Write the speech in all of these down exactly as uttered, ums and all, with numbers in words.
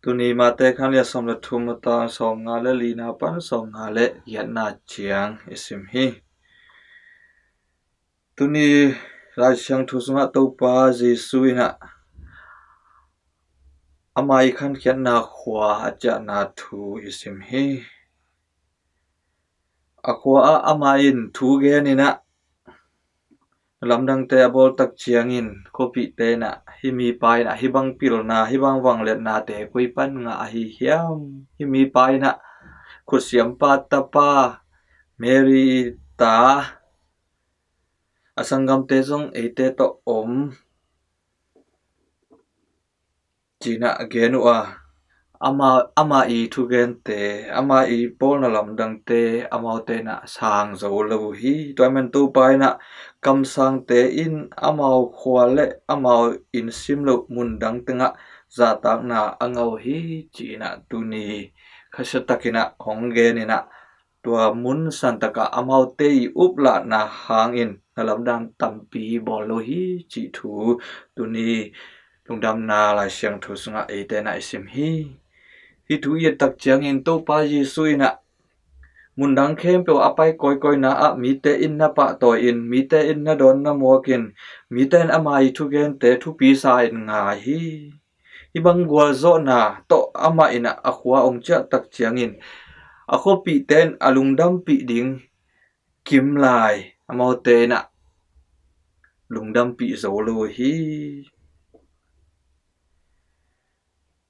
Tuni Mate khan lian sawm le thum a tang sawmnga le lina pan sawmnga le giatna ciang i sim hi. Tuni Lai Siangtho sungah Topa Jesu in ah ama i khankhiatna khua a ciahna thu i sim hi. A khua ah ama in thu gen in ah, lamdangte a bawl tak ciangin khuapihte in ah, hih mipa in ah hih bang pilna, hih bang vangliatnate koi pan ngah ahi hiam? Hih mipa in ah khutsiampa tapa, Mary i ta, a sanggamte zong eite tawh om, ci-in ah gen uh a, ama, ama i thugente, ama i bawlna lamdangte amaute in ah sang zo lo uh hi. Tua ahih man Topa in ah kamsangte in amau khua le amau inn sim loh mundang tengah zahtakna a ngah uh hi, ci-in ah tuni khasia takin ah hong gen in ah, tua mun santak ah amaute i uplahna hangin na lamdang tampi bawl lo hi, cih thu tuni Lungdamna Lai Siangtho sungah eite in ah i sim hi. Hih thu i et tak ciangin Topa Jesu in ah mundang khempeuh a pai kawikawi na ah mite in na pahtawi in, mite in na dawn na muak in, mite in ama i thugente thupi sa in ngai hi. Hih bang gualzawhna tawh amah in ah a khua hong ciah tak ciangin a khuapihte in a lungdampih ding kim lai amaute in ah lungdampih zo lo uh hi.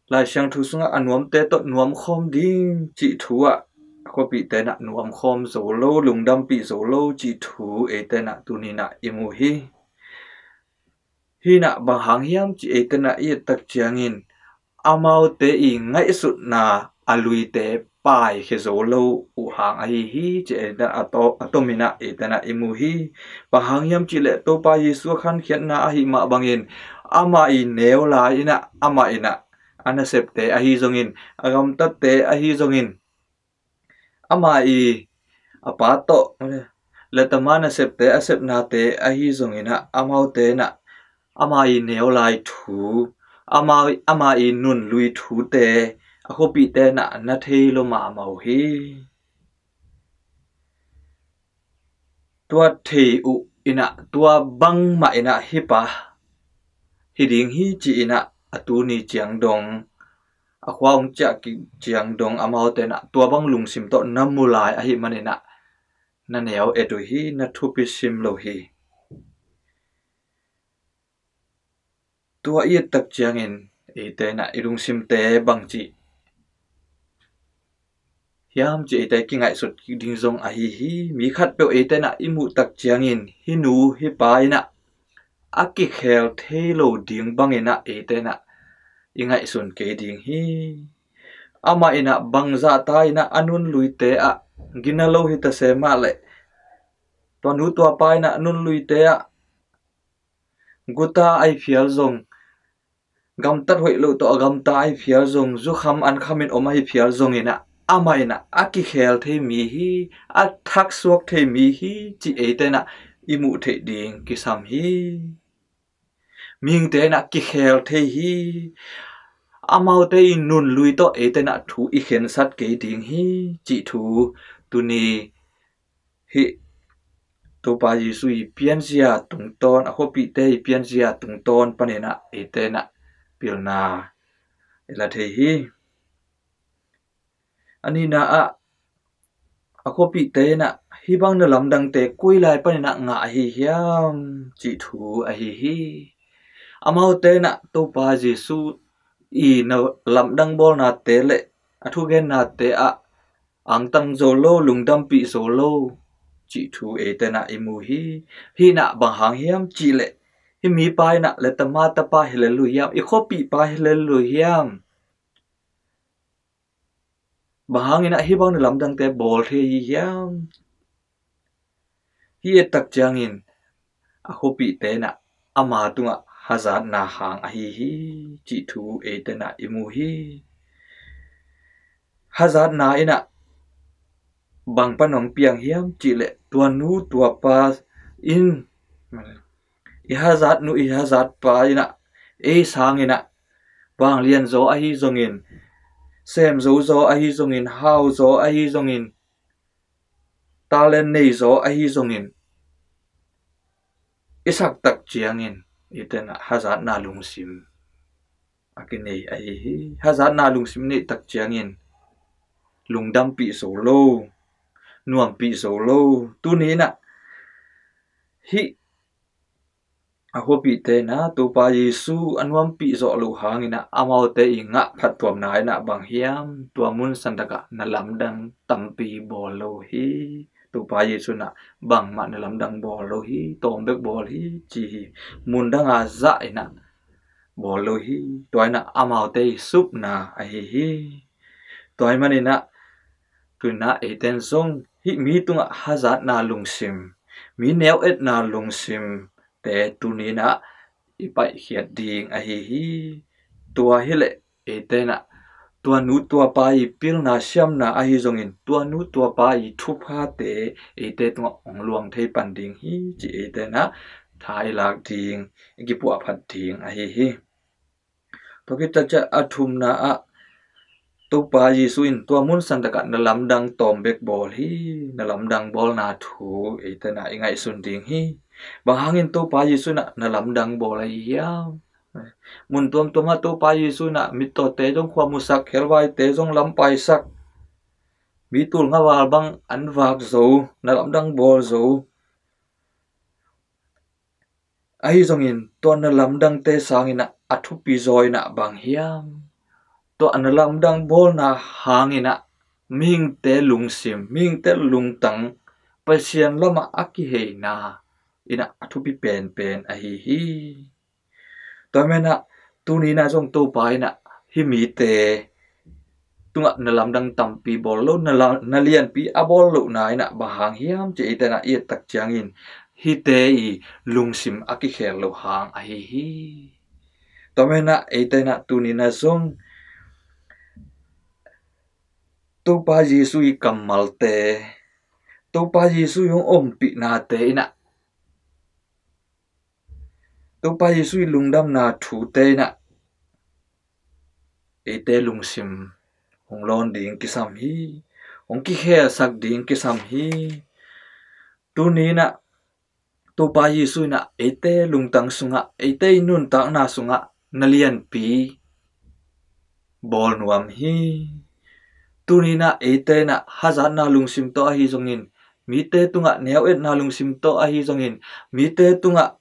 Lai Siangtho sungah a nuamte tawh nuamkhawm ding cih thu ah a khuapihte in ah nuamkhawm zo lo, lungdampih zo lo cih thu eite in ah tuni in ah i mu hi. Hih in ah bang hang hiam cih eite in ah i et tak ciangin amaute i ngaihsutna a luite paikhia zo lo uh hang ahi hi, cih eite in ah a to-, a tom in ah eite in ah i mu hi. Bang hang hiam cih leh Topa Jesu a khankhiatna ahih mah bangin ama i neu lai in ah, ama in ah a nasepte ahi zongin, a gamtatte ahi zongin, ama i a pa tawh le tama nasepte a sepnate ahi zongin ah amaute in ah ama i neu lai thu, ama, ama i nunlui thute a khuapihte in ah na thei lo mahmah uh hi. Tua thei uh in ah tua bangmah in ah hih pa hi ding hi ci-in ah a tuni ciang dong, a khua hong ciah kik ciang dong amaute in ah tua bang lungsim tawh na mu lai ahih manin ah na neu et uh hi, na thupi sim lo hi. Tua i et tak ciangin eite in ah i lungsimte bangci hiam cih eite kingaihsut kik ding zong ahi hi. Mi khatpeuh eite in ah i muh tak ciangin hih nu hih pa in ah a kikhel thei lo ding bangin ah eite in ah i ngaihsun kei ding hi. Amah in ah bangzah ta in ah a nunluite ah, gina lo hi ta se mah leh, tua nu tua pa in ah nunluite ah guta ahi phial zong, gamtat hoih lo tawh a gamta ahi phial zong, zukham ankham in om ahi phial zongin ah amah in ah a kikhel thei mi hi, a thaksuak thei mi hi, cih eite in ah i muh theih ding kisam hi. Mihingte in ah kikhel thei hi. Amaute i nunlui tawh eite in ah thu i khensat kei ding hi, cih thu tuni hih Topa Jesu i pianzia tungtawn, a khuapihte i pianzia tungtawn panin ah eite in ah pilna i la thei hi. A nihna ah a khuapihte in ah hih bang na lamdangte koi lai panin ah ngah ahi hiam cih thu ahi hi. Amaute in ah Topa Jesu i na lamdang bawlnate le a thugennate ah angtang zo lo, lungdampih zo lo cih thu eite in ah i mu hi. Hih in ah bang hang hiam cih leh hih mipa in ah le tama tapa hi lel lo hiam, i khuapihpa hi lel lo hiam? Bang hangin ah hih bang na lamdangte bawl thei ahi hiam? Hih et tak ciangin a khuapihte in ah ama tungah hazatna hang ahi hi, cih thu eite in ah i mu hi. Hazatna in ah bang pan hong piang hiam cih leh tua nu tua pa in, i hazat nu i hazat pa in ah ei sangin ah vanglian zaw ahi zongin, sem zo zaw ahi zongin, hau zaw ahi zongin, talent nei zaw ahi zongin, i sak tak ciangin i tenah hazatna lungsim a kinei ahi hi. Hazatna lungsim neih tak ciangin lungdampih zo lo, nuampih zo lo. Tuni inah hih a khuapihte inah Topa Jesu a nuampih zawh loh hang inah amaute i ngah phattuamna inah bang hiam, tua mun santakah na lamdang tampi bawl lo hi. Topa Jesu inah bangmah na lamdang bawl lo hi, tawm bek bawl hi ci hi. Mun danga zah inah bawl lo hi. Tua inah amaute i supna ahi hi. Tua ahih man inah tu inah eiten zong hih mi tungah hazatna lungsim, mi neu-etna lungsimte tuni inah i paihkhiat ding ahi hi. Tua hileh eite inah tua nu tua pa i pilna siamna ahi zongin, tua nu tua pa i thuphate eite tungah hong luang thei pan ding hi ci eite inah tha i lak ding, i kipuahphat ding ahi hi. Tua khit ciang a thumna ah Topa Jesu in tua mun santakah na lamdang tawm bek bawl hi. Na lamdang bawlna thu eite inah i ngaihsun ding hi. Bang hangin Topa Jesu inah na lamdang bawl ahi hiam? Mun tuamtuam ah Topa Jesu inah mittawte zong khua musak, khelvaite zong lampaisak, mi tul ngaval bang an vak zo, na lamdang bawl zo. Ahi zongin tua na lamdangte sang inah a thupi zaw inah bang hiam? Tua na lamdang bawlna hang inah mihingte lungsim, mihingte lungtang Pasian lamah a kiheina inah a thupi penpen ahi hi. Tua man inah tuni inah zong Topa inah hih mite tungah na lamdang tampi bawl lo, na la-, na lianpi a bawl lohna inah bang hang hiam ci eite inah i et tak ciangin hihte i lungsim a kikhel loh hang ahi hi. Tua man inah eite inah tuni inah zong Topa Jesu i kammalte, Topa Jesu i hong ompihnate inah, Topa Jesu i lungdamna thute inah eite lungsim hong lawn ding kisam hi. Hong kikhelsak ding kisam hi. Tuni inah Topa Jesu inah eite lungtang sungah, eite i nuntakna sungah na lianpi bawl nuam hi. Tuni inah eite inah hazatna lungsim tawh ahi zongin, mite tungah neu-etna lungsim tawh ahi zongin, mite tungah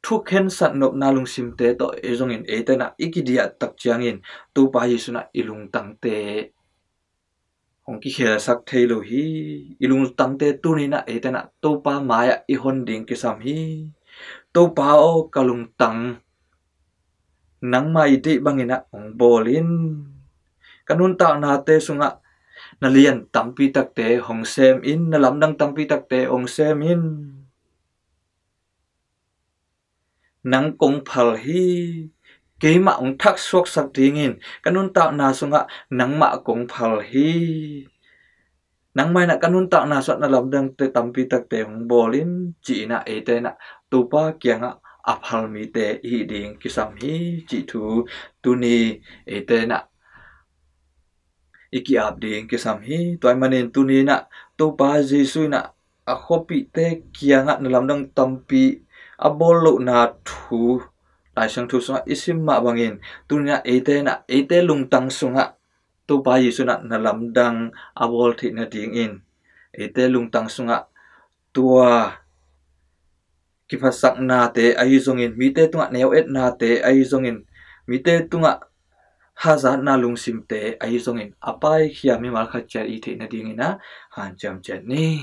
thukhensat nopna lungsimte tawh ahi zongin eite inah i kidiah tak ciangin Topa Jesu inah i lungtangte hong kikhelsak thei lo hi. I lungtangte tuni inah eite inah Topa mai-ah i hon ding kisam hi. Topa aw, ka lungtang nangmah i deih bang inah hong bawl in. Ka nuntaknate sungah na lian tampi takte hong sem in, na lamdang tampi takte hong sem in. Nang kong phal hi. Keimah hong thaksuaksak dingin ka nuntakna sungah nangmah kong phal hi. Nangmah inah ka nuntakna sungah na lamdangte tampi takte hong bawl in, ci inah eite inah Topa kiangah a phal mite i hih ding kisam hi cih thu tuni eite inah i ki-ap ding kisam hi. Tua ahih manin tuni inah Topa Jesu inah a khuapihte kiangah na lamdang tampi a bawl lohna thu Lai Siangtho sungah i sim mah bangin tuni inah eite inah eite lungtang sungah Topa Jesu inah na lamdang a bawl theih nadingin eite lungtang sungah tua kiphatsaknate ahi zongin, mite tungah neu-etnate ahi zongin, mite tungah hazatna lungsimte ahi zongin a paikhia mimal khat ciat i theih nadingin ah hanciam ciat ni.